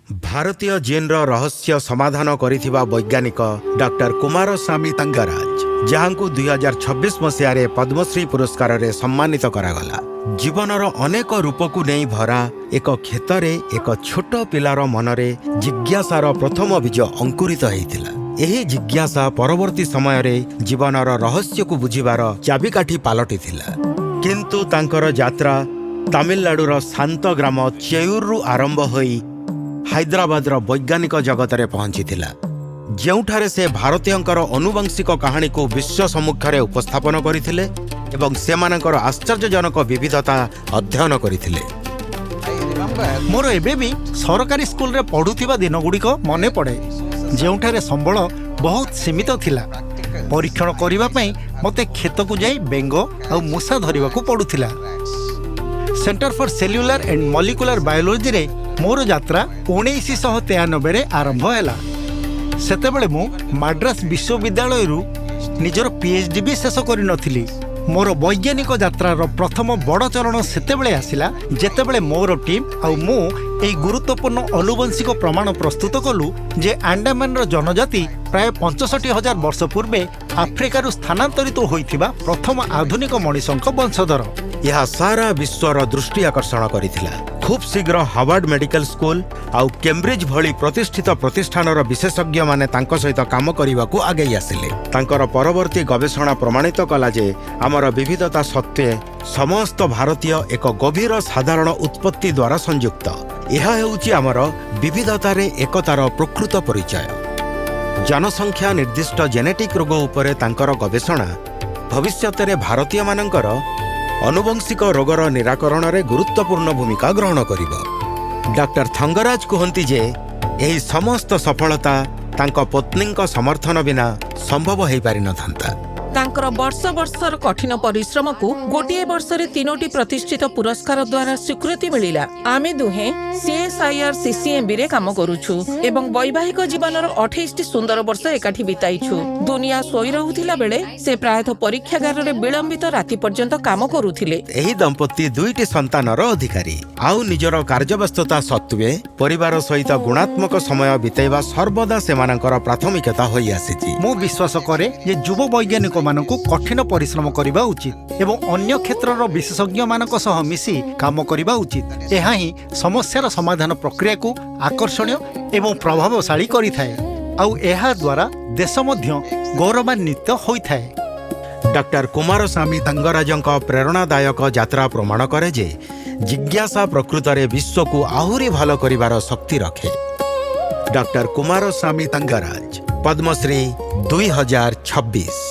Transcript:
ଭାରତୀୟ ଜିନ୍ର ରହସ୍ୟ ସମାଧାନ କରିଥିବା ବୈଜ୍ଞାନିକ ଡକ୍ଟର କୁମାରସ୍ୱାମୀ ଥଙ୍ଗରାଜ, ଯାହାଙ୍କୁ 2026 ମସିହାରେ ପଦ୍ମଶ୍ରୀ ପୁରସ୍କାରରେ ସମ୍ମାନିତ କରାଗଲା। ଜୀବନର ଅନେକ ରୂପକୁ ନେଇ ଭରା ଏକ କ୍ଷେତରେ ଏକ ଛୋଟ ପିଲାର ମନରେ ଜିଜ୍ଞାସାର ପ୍ରଥମ ବୀଜ ଅଙ୍କୁରିତ ହେଇଥିଲା। ଏହି ଜିଜ୍ଞାସା ପରବର୍ତ୍ତୀ ସମୟରେ ଜୀବନର ରହସ୍ୟକୁ ବୁଝିବାର ଚାବିକାଠି ପାଲଟିଥିଲା। କିନ୍ତୁ ତାଙ୍କର ଯାତ୍ରା ତାମିଲନାଡୁର ଶାନ୍ତ ଗ୍ରାମ ଚେୟୁରରୁ ଆରମ୍ଭ ହୋଇ ହାଇଦ୍ରାବାଦର ବୈଜ୍ଞାନିକ ଜଗତରେ ପହଞ୍ଚିଥିଲା, ଯେଉଁଠାରେ ସେ ଭାରତୀୟଙ୍କର ଅନୁବଂଶିକ କାହାଣୀକୁ ବିଶ୍ୱ ସମ୍ମୁଖରେ ଉପସ୍ଥାପନ କରିଥିଲେ ଏବଂ ସେମାନଙ୍କର ଆଶ୍ଚର୍ଯ୍ୟଜନକ ବିବିଧତା ଅଧ୍ୟୟନ କରିଥିଲେ। ମୋର ଏବେ ବି ସରକାରୀ ସ୍କୁଲରେ ପଢ଼ୁଥିବା ଦିନଗୁଡ଼ିକ ମନେ ପଡ଼େ, ଯେଉଁଠାରେ ସମ୍ବଳ ବହୁତ ସୀମିତ ଥିଲା। ପରୀକ୍ଷଣ କରିବା ପାଇଁ ମୋତେ କ୍ଷେତକୁ ଯାଇ ବେଙ୍ଗ ଆଉ ମୂଷା ଧରିବାକୁ ପଡ଼ୁଥିଲା। Centre for cellular and molecular ବାୟୋଲୋଜିରେ ମୋର ଯାତ୍ରା 1993ରେ ଆରମ୍ଭ ହେଲା। ସେତେବେଳେ ମୁଁ ମାଡ୍ରାସ ବିଶ୍ୱବିଦ୍ୟାଳୟରୁ ନିଜର ପିଏଚ୍ ଡି ବି ଶେଷ କରିନଥିଲି। ମୋର ବୈଜ୍ଞାନିକ ଯାତ୍ରାର ପ୍ରଥମ ବଡ଼ ଚରଣ ସେତେବେଳେ ଆସିଲା, ଯେତେବେଳେ ମୋର ଟିମ୍ ଆଉ ମୁଁ ଏହି ଗୁରୁତ୍ୱପୂର୍ଣ୍ଣ ଅନୁବଂଶିକ ପ୍ରମାଣ ପ୍ରସ୍ତୁତ କଲୁ ଯେ ଆଣ୍ଡାମାନର ଜନଜାତି ପ୍ରାୟ 65,000 ବର୍ଷ ପୂର୍ବେ ଆଫ୍ରିକାରୁ ସ୍ଥାନାନ୍ତରିତ ହୋଇଥିବା ପ୍ରଥମ ଆଧୁନିକ ମଣିଷଙ୍କ ବଂଶଧର। ଏହା ସାରା ବିଶ୍ୱର ଦୃଷ୍ଟି ଆକର୍ଷଣ କରିଥିଲା। ଖୁବ୍ ଶୀଘ୍ର ହାର୍ଭାର୍ଡ ମେଡିକାଲ ସ୍କୁଲ ଆଉ କେମ୍ବ୍ରିଜ ଭଳି ପ୍ରତିଷ୍ଠିତ ପ୍ରତିଷ୍ଠାନର ବିଶେଷଜ୍ଞମାନେ ତାଙ୍କ ସହିତ କାମ କରିବାକୁ ଆଗେଇ ଆସିଲେ। ତାଙ୍କର ପରବର୍ତ୍ତୀ ଗବେଷଣା ପ୍ରମାଣିତ କଲା ଯେ ଆମର ବିବିଧତା ସତ୍ତ୍ୱେ ସମସ୍ତ ଭାରତୀୟ ଏକ ଗଭୀର ସାଧାରଣ ଉତ୍ପତ୍ତି ଦ୍ୱାରା ସଂଯୁକ୍ତ। ଏହା ହେଉଛି ଆମର ବିବିଧତାରେ ଏକତାର ପ୍ରକୃତ ପରିଚୟ। ଜନସଂଖ୍ୟା ନିର୍ଦ୍ଦିଷ୍ଟ ଜେନେଟିକ୍ ରୋଗ ଉପରେ ତାଙ୍କର ଗବେଷଣା ଭବିଷ୍ୟତରେ ଭାରତୀୟମାନଙ୍କର ଅନୁବଂଶିକ ରୋଗର ନିରାକରଣରେ ଗୁରୁତ୍ୱପୂର୍ଣ୍ଣ ଭୂମିକା ଗ୍ରହଣ କରିବ। ଡକ୍ଟର ଥଙ୍ଗରାଜ କୁହନ୍ତି ଯେ ଏହି ସମସ୍ତ ସଫଳତା ତାଙ୍କ ପତ୍ନୀଙ୍କ ସମର୍ଥନ ବିନା ସମ୍ଭବ ହୋଇପାରିନଥାନ୍ତା। ତାଙ୍କର ବର୍ଷ ବର୍ଷର କଠିନ ପରିଶ୍ରମକୁ ଗୋଟିଏ ବର୍ଷରେ ତିନୋଟି ପ୍ରତିଷ୍ଠିତ ପୁରସ୍କାର ଦ୍ୱାରା ସ୍ୱୀକୃତି ମିଳିଲା। ଆମେ ଦୁହେଁ ସିଏସ୍ଆଇଆର୍ ସିସିଏମ୍ବିରେ କାମ କରୁଛୁ ଏବଂ ବୈବାହିକ ଜୀବନର 28ଟି ସୁନ୍ଦର ବର୍ଷ ଏକାଠି ବିତାଇଛୁ। ଦୁନିଆ ଶୋଇ ରହୁଥିଲା ବେଳେ ସେ ପ୍ରାୟତଃ ପରୀକ୍ଷାଗାରରେ ବିଳମ୍ବିତ ରାତି ପର୍ଯ୍ୟନ୍ତ କାମ କରୁଥିଲେ। ଏହି ଦମ୍ପତି ଦୁଇଟି ସନ୍ତାନର ଅଧିକାରୀ, ଆଉ ନିଜର କାର୍ଯ୍ୟବ୍ୟସ୍ତତା ସତ୍ତ୍ୱେ ପରିବାର ସହିତ ଗୁଣାତ୍ମକ ସମୟ ବିତାଇବା ସର୍ବଦା ସେମାନଙ୍କର ପ୍ରାଥମିକତା ହୋଇଆସିଛି। ମୁଁ ବିଶ୍ୱାସ କରେ ଯେ ଯୁବ ବୈଜ୍ଞାନିକମାନଙ୍କୁ କଠିନ ପରିଶ୍ରମ କରିବା ଉଚିତ ଏବଂ ଅନ୍ୟ କ୍ଷେତ୍ରର ବିଶେଷଜ୍ଞମାନଙ୍କ ସହ ମିଶି କାମ କରିବା ଉଚିତ। ଏହା ହିଁ ସମସ୍ୟାର ସମାଧାନ ପ୍ରକ୍ରିୟାକୁ ଆକର୍ଷଣୀୟ ଏବଂ ପ୍ରଭାବଶାଳୀ କରିଥାଏ, ଆଉ ଏହା ଦ୍ୱାରା ଦେଶ ମଧ୍ୟ ଗୌରବାନ୍ୱିତ ହୋଇଥାଏ। ଡକ୍ଟର କୁମାରସ୍ୱାମୀ ଥଙ୍ଗରାଜଙ୍କ ପ୍ରେରଣାଦାୟକ ଯାତ୍ରା ପ୍ରମାଣ କରେ ଯେ ଜିଜ୍ଞାସା ପ୍ରକୃତରେ ବିଶ୍ୱକୁ ଆହୁରି ଭଲ କରିବାର ଶକ୍ତି ରଖେ। ଡକ୍ଟର କୁମାରସ୍ୱାମୀ ଥଙ୍ଗରାଜ, ପଦ୍ମଶ୍ରୀ 2026।